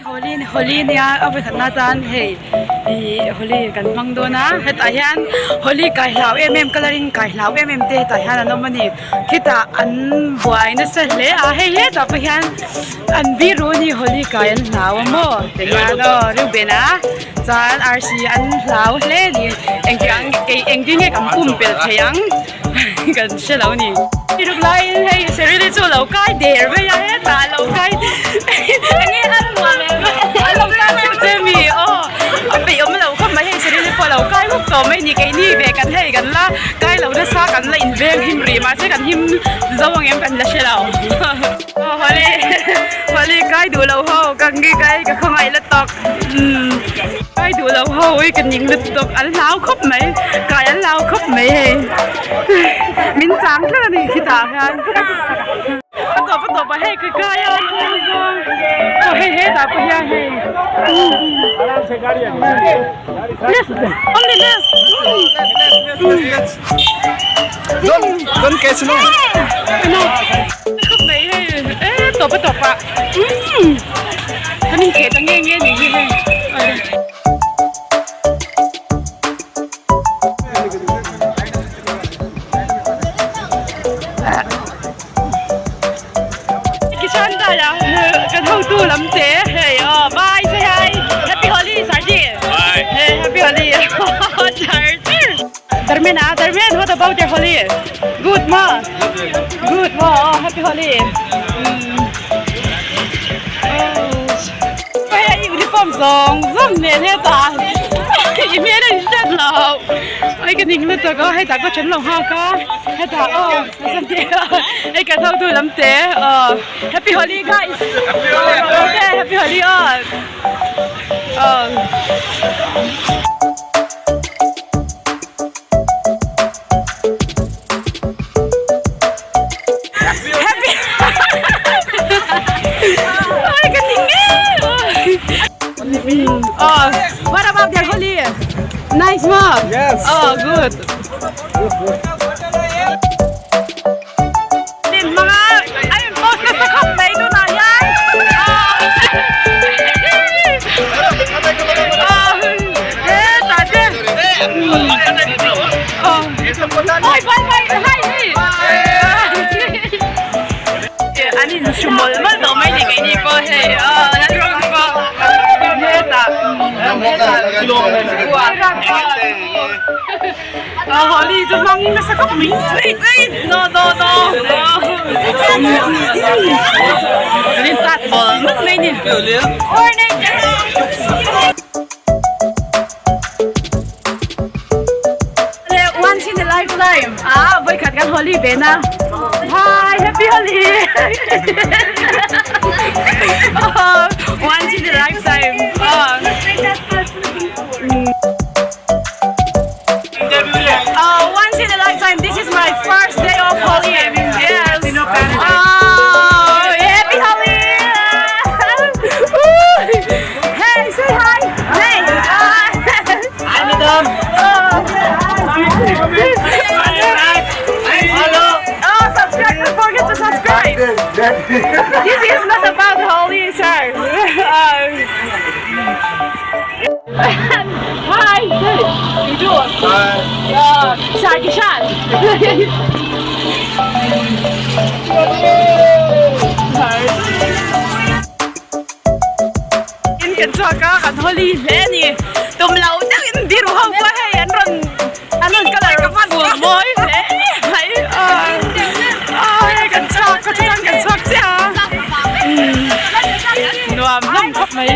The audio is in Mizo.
Holi Holi nia a vawikhatna atan hei ih Holi kan hmang dawn a hetah hian Holi kai hlau em em colour in kai hlau em em te hetah hian an awm a ni khitah an buai nasa hle a hei hetah pawh hian an biru a ni Holi kai an hlau a maw tihian aw Reuben-a chuan arsi an hlau hle a ni engtiang engtin nge kan pumpelh theih ang. Kan hre lo ni. Ruk laiin hei Serili chu lo kai der mai a hetah a lo kai enge a nuam em a lo kai deuh che mi aw a peih awm lo khawp mai hei Serili pawh a lo kai vuk tawh mai ni keini ve kan hei kan la kai lo nasa kan la inveng him rih mahse kan him zo ang em kan la hre lo aw Holi Holi kai duh lo ho ka nge kai ka khawngaih la tawk umm kai duh lo ho i ka ning lutuk an hlau khawp mai kai an hlau khawp mai hei min chang tlat a ni khitah hian a tawp a tawp ah hei ka kai a kawng zawng aw hei hetah pawh hian hei left only left Don't catch no. Khawp mai hei e tawp a tawp ah umm kan inkheh ta nge nge ni hi hei. Kishan daya kan hotu lam te hei aw bye say hi happy holi sarji Bye. Hey happy holi char char Dharmen ah Dharmen what about your holi good ma good ma oh happy holi oh hei uniform zawng zawng nen hetah i hmel a inhriat loh ai ka ning lutuk a hetah ka then lo nghak a hetah aw hei kan hotu lam te aw happy holi guys okay happy holi aw aw. Happy Ay, ka ning Oh, what about your Holi? Nice mo. Yes. Oh, good. Din mga ay post na sa khop mai tu na hian. Oh. Eh, ta te. Oh. Oi, bye bye. Hi, hey. An in hru mawlh mawlh tawh mai ni keini pawh hei aw la rawng pawh hetah hetah Holi chu hmang nasa khawp mai no no no kan in tat mawlh mawlh mai ni. Once in a lifetime ah vawikhat kan Holi ve na hi happy Holi once in a lifetime oh once in a lifetime this is my first day of Holi yes oh happy Holi hey say hi hey Oh, subscribe! Don't forget to subscribe! This is not about Holi, sir. Hi, sir. You do? Hi. Sir Kishan. In kan chhuak a, kan Holi hle a ni. Tum lo deuhin biru ho pawh hei an rawn an rawn colour fur mawi hle mai aw hei kan chhuak khaw chutang kan chhuak chiah a nuam hlawm khawp mai.